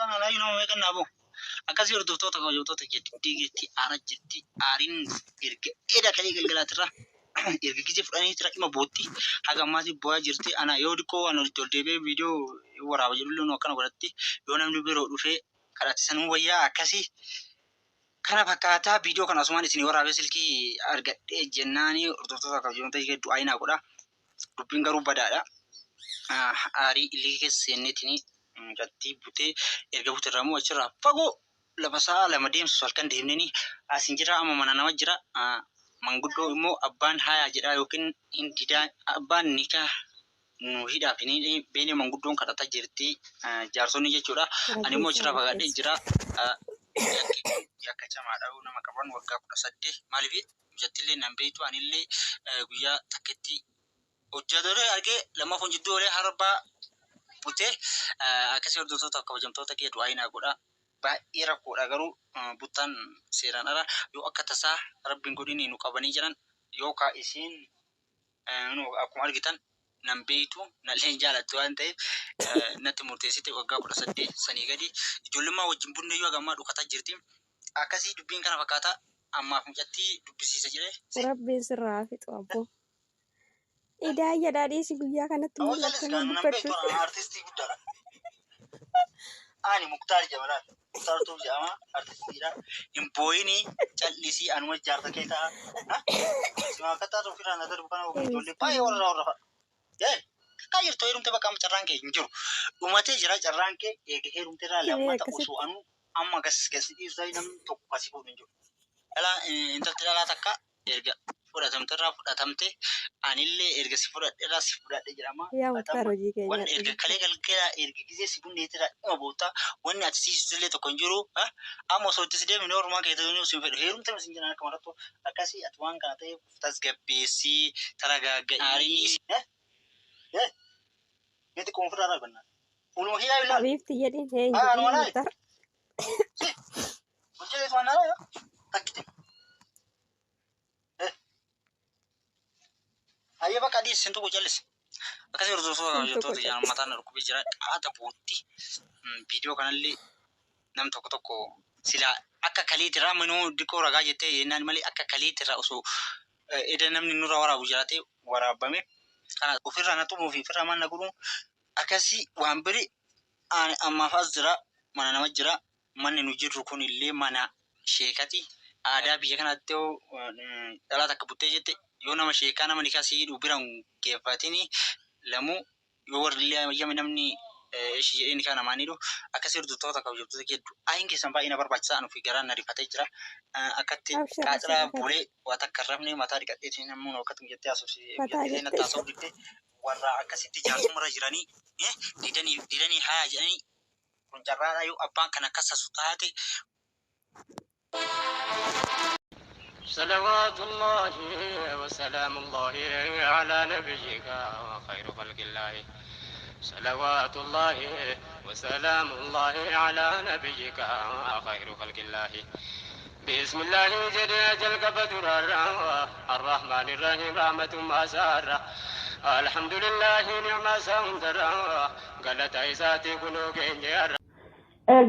Alaayyuu nama meeqa naa bahu. Akkasii hordoftoota kabajamtoota diigeetti aara jirti. Aariin erga eda kalee galgalaatirraa erga gisee fudhanii jira dhima bootti haga ammaatti bu'aa jirti. Ana yoo diqqoo waan olitti ol deebi'ee viidiyoo waraaba jedhullee akkana godhatti yoo namni biroo dhufee kadhate sanuu wayyaa akkasii. Kana fakkaataa viidiyoo kana asumaan isin waraabee silkii argadhee jennaanii hordoftoota kabajamtoota ishee du'aa hinaa godha. Dubbiin garuu badaadha. Aarii illee keessa seenneetiin mucattii butee erga buteerraa immoo achirraa fagoo lafa sa'a 2 deemsisu halkan deemneenii asin jira amma mana nama jira. Manguddoo immoo abbaan hayaa jedhaa yookiin hin didaa abbaan nikaa nu hidhaaf hin beekne manguddoon kadhataa jirti jaarsonni jechuudha. Ani Rabbi immoo isaa achirraa fagaadhee qopheessu. jira. Yakki kun yakka camaadha nama qaban waggaa 18 maaliif mucattillee nan beektu anillee guyyaa takketti hojjetee argee lammaffaan jidduu olee harbaa butee akkasii hordoftoota kabajamtoota kee du'aa hinaa godha. Baay'ee rakkoodha garuu buttaan seeraan ala yoo akka tasaa rabbiin godhini nu qabanii jiran yookaan isiin akkuma argitan nan beektu nallee hin jaalattu waan ta'eef natti murteessite waggaa 18 sanii gadi ijoollummaa wajjin bunne yoo hagammaa dhukataa jirti. Akkasii dubbiin kana fakkaata ammaaf mucattii dubbisiisa jedhee. Rabbiin sirraa haa fixu abboo. Idaayyaadhaa dhiisi guyyaa kanatti Awwa mul'atte callis nu kan nan beektu dubbattus. ana artistii guddaadha. Ani Muktaar jedhama. Muktaar Tuuf jedhama artistiidha. Hin boo'ini callisii anuma jaarsa kee ta'a. Simaa akka taatu ofirraa na darbu kana ijoollee baay'ee warra hordofa. Kakkaa jirtu heerumte bakka amma carraan kee hin jiru. Dhumatee jira carraan kee eega heerumte irraa Hiree lammata akkasitti. osoo anuu amma gas gasi dhiirsaa namni tokko kasii fuudhu hin jiru. Dhalaa intalti dhalaa takka erga fudhatamte irraa fudhatamte anillee erga si fudhadhe irraa si fudhadhe jedhama. Yaa Muktaar Fudhatama. hojii kee Wanni nyaadhu erga jechuudha. kalee galgala erga gisee si bunneetirraa dhuma boota wanni ati siistu illee tokko hin jiru. Amma osoo itti si deemne ormaa kee ta'uu si fedhu heerumte sin jedhan akka marattu akkasii ati waan kana ta'eef tasgabbeessii taragaagga'i. Aariin Miti kun ofirraa raabannaa. Fuuluma kiyyaa ilaali. Habiibti jedhin heen Haa jedhin anuma laali. Muktaar. Si. Hojii waan haala takkite. Ayyee bakka adiis sin tuqu callisi. Akkasii hordoftoota Sin tuqu kabajamtoota jaan callisi. mataan na dhukkubee jira. Qaata bootti. Viidiyoo kanallee nam tokko tokko silaa akka kaleetirraa minuu diqqoo ragaa jettee jennaan malee akka kaleetirraa osoo eda namni nurra waraabu jiraatee waraabame kana ofirraa na tumuu fi ofirraa maal na godhuu akkasii waan biri ani ammaaf as jira mana nama jira manni nu jirru kun illee mana sheekati aadaa biyya kanaatti yoo dhalaa takka buttee jette yoo nama sheekaa nama nikaa si hidhu bira hin geeffatini lamuu yoo warri illee hayyame namni ishii jedhee nikaa namaan hidhu akkasii hordoftoota kabajamtoota kee du'aayin keessan baay'ee na barbaachisaa anufi garaan na rifatee jira akkatti Abshir qaaxiraa abshir rifate. bulee waa takka hin rafne mataa dhiqadheetiin ammoo akkatti mijattee haasofsi Fataa mijattee natti jette. haasa'uu didde warra akkasitti jaarsummarra jiranii didanii didanii haya jedhanii kun carraadha yoo abbaan kan akkas tasu taate صلوات الله وسلام الله على نبيك وخير خلق الله صلوات الله وسلام الله على نبيك خير خلق الله بسم الله جل جل بدر الرحمن الرحيم رحمة ما سار الحمد لله نعم سندر قالت عيساتي كنوك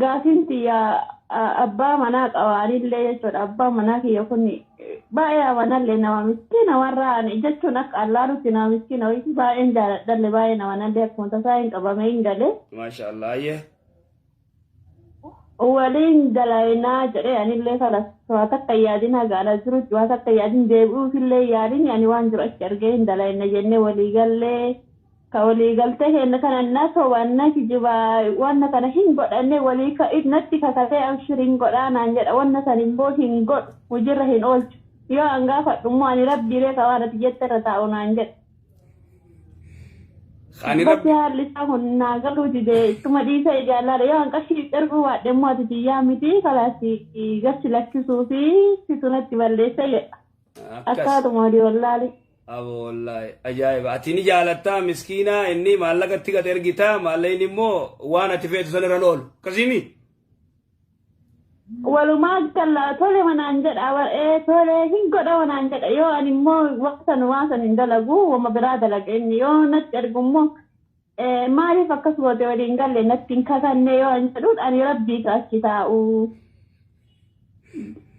Gaafiin tiyya abbaa manaa qaba anillee jechuudha. Abbaa manaa kiyya kun baay'ee amanallee nama miskiina warra ani jechuun akka allaalutti nama miskiina wayii baay'een jaaladhallee baay'ee namanallee akkuma tasaa hin qabamee hin galee. Maasha Allah ayyee. Waliin dalaynaa jedhee anillee kalas waa takka yaadin haga ala jirutti waa takka yaadin deebi'uufillee yaadin ani waan jiru achi argee hin dalayna jennee walii gallee ka walii galtee keenya kana na soban na kijibaa wanna kana hin godhanne walii ka natti kakatee abshir hin godhaa naan jedha wanna san immoo hin godhu hojiirra hin oolchu yoo an gaafadhu immoo ani rabbii beeka waan ati jette irra taa'u naan jedha. Ani Bakki rabbi haalli isaa kun naa galuu dide ittuma dhiisee jaallaadha yoo an qarshii itti erguu baadhe immoo ati tiyyaa miti kalaas gasi lakkisuu fi situ natti balleessa jedha. Akkas. Akkaatuma walii wallaale. Abo wallaahi ajaa'iba ati ni jaalattaa miskiinaa inni maallaqa itti gad ergitaa maallaqni immoo waan ati feetu san irra oolu akkasiimi. Walumaa gala tole manaan jedha ee tole hin godha manaan jedha yoo ani immoo waan san waan san hin dalagu wama biraa dalaga inni yoo natti ergu immoo Maaliif akkas goote waliin galle natti hin kakanne yoo an jedhuun ani rabbii achi taa'u.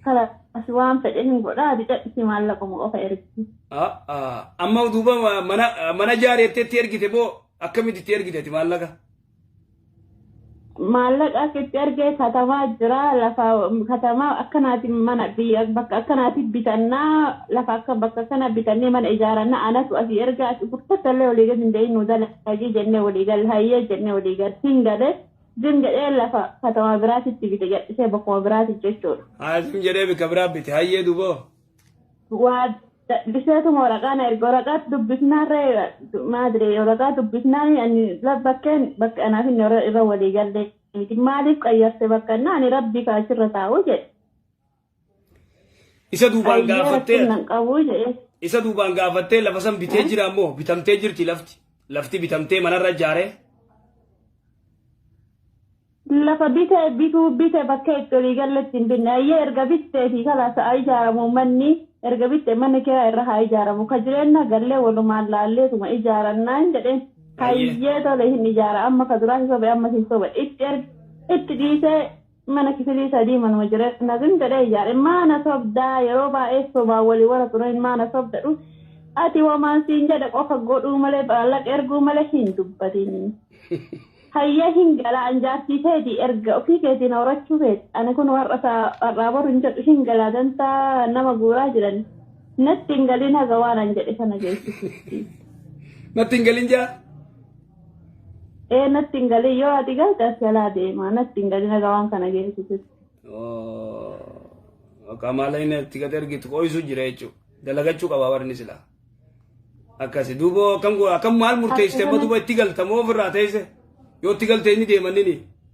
Kalas waan fedhe hin godhaa ati cadhisi maallaquma qofa ergi. Amma duuba mana jaareetti itti ergite moo akkamitti itti ergite ati maallaqa? Maallaqa akka itti ergee katamaa jira lafa katamaa akkanaatiin mana biyya bakka akkanaatiin bitannaa lafa akka bakka akkana bitannee mana ijaarannaa anatu asii erga asii gurgurtallee walii gadi hin deeyin nu dalagii jennee walii galle hayyee jennee walii galle hin galee zim jedhee lafa katamaa biraatitti bite jedhisee bakkuma biraati jechuudha. Haa zim jedhee bakka biraa bite hayyee duuba. Waa dhiseetuma waraqaa na erga waraqaa dubbisnaarree maadire waraqaa dubbisnaan ani bakkeen bakka anaaf inni irra walii galle miti maaliif qayyarte bakka innaa ani rabbii kaachirra taa'u jedhe. Isa duubaan Hayyee gaafattee rakkinnan qabu jedhe. Isa duubaan gaafattee lafa san bitee jira ammoo bitamtee jirti lafti. Lafti bitamtee manarra ijaaree. Lafa bite bituu bite bakka itti walii galletti hin binne hayyee erga bittee fi kalaas haa ijaaramu manni erga bitte manni kiraa irra haa ijaaramu ka jireenya gallee walumaan laalleetuma ijaarannaan jedheen hayyee tole hin ijaara amma ka duraa hin sobe ammas hin sobe itti itti dhiisee mana kifilii sadii manuma jireenya zim jedhee ijaare maana sobdaa yeroo baay'ee sobaa walii wara turan maana sobda dhu ati wamaan siin jedhe qofa godhuu malee maallaqa erguu malee hin dubbatin. Hayyee hin gala an jaartii teeti erga ofii keetiin horachuu feeti ani kun warra isaa boru hin jedhu hin galaa dantaa nama guuraa jiran natti hin galin haga waan an jedhe sana geessisutti. Natti hin galin jaa? Ee natti hin galin yoo ati galte as jalaa deema natti hin galin haga waan kana geessisutti. Maqaa maallaqni itti gad ergitu qo'isuu jira jechuudha. Dalagachuu qaba warri silaa. Akkasi duuba akkam akkam maal murteessite amma duuba itti galta moo ofirraa teesse? Yoo itti galte inni deeman nini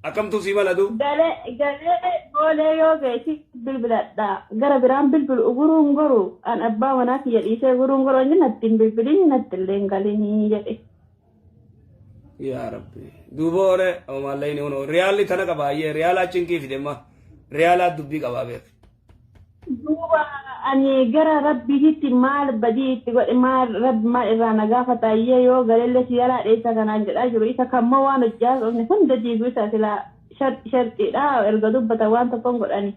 akkamtu sii mala duuba? Galee galee boolee yoo geessi bilbiladha. Gara biraan bilbilu uguruun goru an abbaa manaa kiyya dhiisee uguruun goru inni natti hin bilbilin natti illee hin galinii jedhe. Yaa Rabbi. Duuba hore maallaqni kun riyaalli tana qaba ayyee riyaalaa cinqii fide ma riyaalaa dubbii qabaa beek. Duuba ani gara rabbiitti maal badii itti godhe maal rabbi maal irraa na gaafata ayyee yoo galellee si jalaa dheessa kanaan jedhaa jiru isa kammoo waan hojjaa dhufne hunda diiguu isa silaa sharxiidha erga dubbata waan tokkoon godhani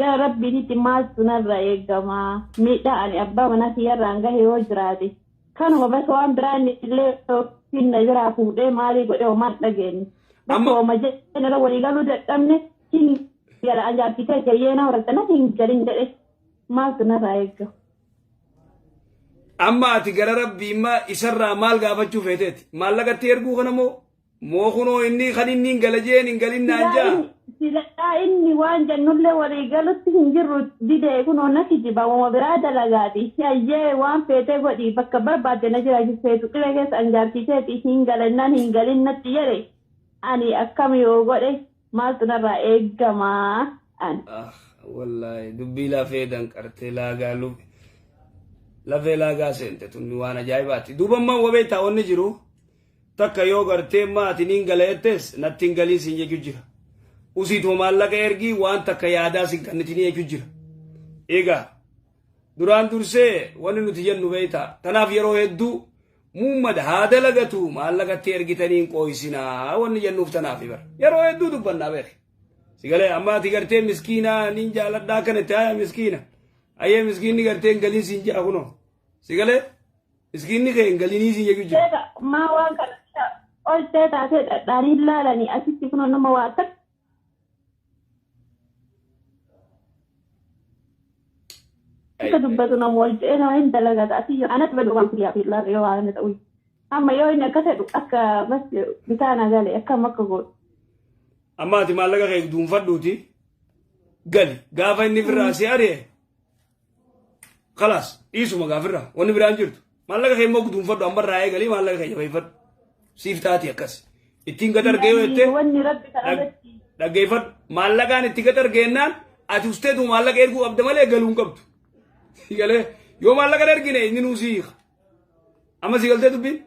gara rabbiitti maaltu narra eegama miidhaa ani abbaa manaa kiyyarraan gahe yoo jiraate kanuma bas waan biraa inni illee finna biraa fuudhee maalii godhe homaan dhageenye bakka homa jenne irra walii galuu dadhabne hin gala ajaa'ibsiisee jayyee na horattana hin galin jedhe maaltu narraa eegama. Amma ati gara rabbii imma isarraa maal gaafachuu feeteeti? Maallaqatti erguu kana moo moo kunoo inni kan inni hin gala jeen hin galin naan jaa? Silaa inni waan jennullee walii galutti hin jirru didee kunoo na kijiba wama biraa dalagaati. Hayyee waan feetee godhi bakka barbaadde na jiraachifteetu qilee keessa an jaarsiiseeti hin galannaan hin galin natti jedhe ani akkam yoo godhe maaltu narraa eegamaa ani. Ah wallaahi dubbii lafee danqarte laagaa lubbi lafee laagaa seente tun waan ajaa'ibaati. Duuba ammaa wabee taa'onni jiru takka yoo gartee maati niin gala jettes natti hin galiin siin jechuu jira. Usiituma maallaqa ergii waan takka yaadaa siin kannitinii jechuu jira. Egaa duraan dursee wanni nuti jennu beektaa tanaaf yeroo hedduu muummada haa dalagatu maallaqatti ergitanii hin qooysinaa wanni jennuuf tanaaf bara yeroo hedduu dubbannaa beek. Sigalee amma ati gartee miskiinaa niin jaaladhaa kana itti haya miskiina. Ayyee miskiinni gartee hin galiin siin jaa kunoo. Sigalee miskiinni kee hin galinii siin jechuu jira. Seega maa waan kana oltee taatee dhadhaanii laalanii asitti kunoo nama waa takka dubbatu nama ol jedhee nama hin dalagata asii anatti badu waan kiyyaa fi laata yoo waan ta'u. Amma yoo inni akka fedhu akka bas bitaa na gale akkam akka godhu. Amma ati maallaqa kee duunfadhuuti gali gaafa inni firraa si ari'e khalaas dhiisuma gaafirraa wanni biraan jirtu maallaqa kee immoo duunfadhu amma irraa eegalii maallaqa kee jabeeffadhu siif taati akkas ittiin gad argee yoo jettee Wanni rabbi kana irratti dhaggeeffadhu maallaqaan itti gad argeennaan ati usteetu maallaqa erguu qabda malee galuu hin qabdu. Galee yoo maallaqa ergine inni nuu si hiika. Amma si galtee dubbiin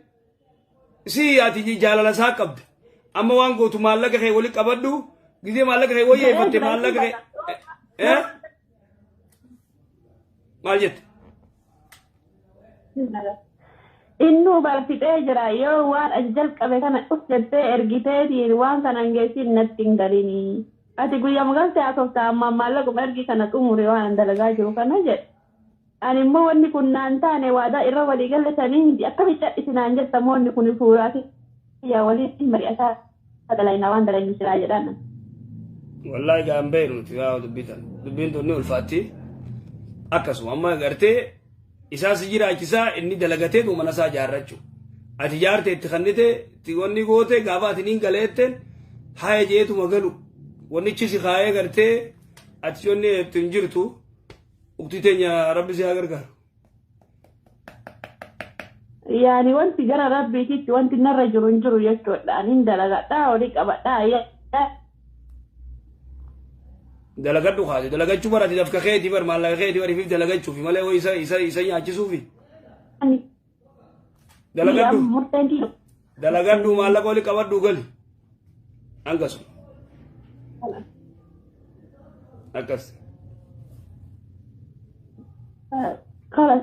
si ati jaalala isaa qabda. Amma waan gootu maallaqa kee walitti qabadhu gizee maallaqa kee wayyeeffatte maallaqa kee maal jette? Innuu barfixee jira yoo waan ati jalqabe kana uf jettee ergiteetiin waan kana hin geessin natti hin galinii. Ati guyyama galtee haasofta amma maallaquma ergi kana xumure waan an dalagaa jiru kana jedhe. Ani immoo wanni kun naan taane waadaa irra walii galle sanii miti akkamitti cadhisi naan jetta immoo wanni kun fuuraa kiyya waliin mari'ataa dalaynaa waan dalaynu silaa jedhaan. Wallaahi gaa hin beeknu nuti yaa dubbii tana. Dubbiin tun ni ulfaatti. Akkasuma amma gartee isaa si jiraachisaa inni dalagatee mana isaa ijaarrachuu. Ati ijaarte itti kannite itti wanni goote gaafa ati niin galeetteen haaya jeetuma galu. Wannichi si kaayee gartee ati wanni itti hin jirtu uktii teenya rabbi si haa gargaaru. Yaani wanti gara rabbiititti wanti narra jiru hin jiru jechuudha. Ani hin dalagadhaa horii qabadhaa. Dalagadhu kaate dalagachuu bara ati dafka keeti bar maallaqa keeti bar ifiif dalagachuufi malee hoo isa isa isa nyaachisuufi. Dalagadhu Murteen kiyya. dalagadhu maallaqa oli qabadhu gali. Hangasuma. Akkas. Kala.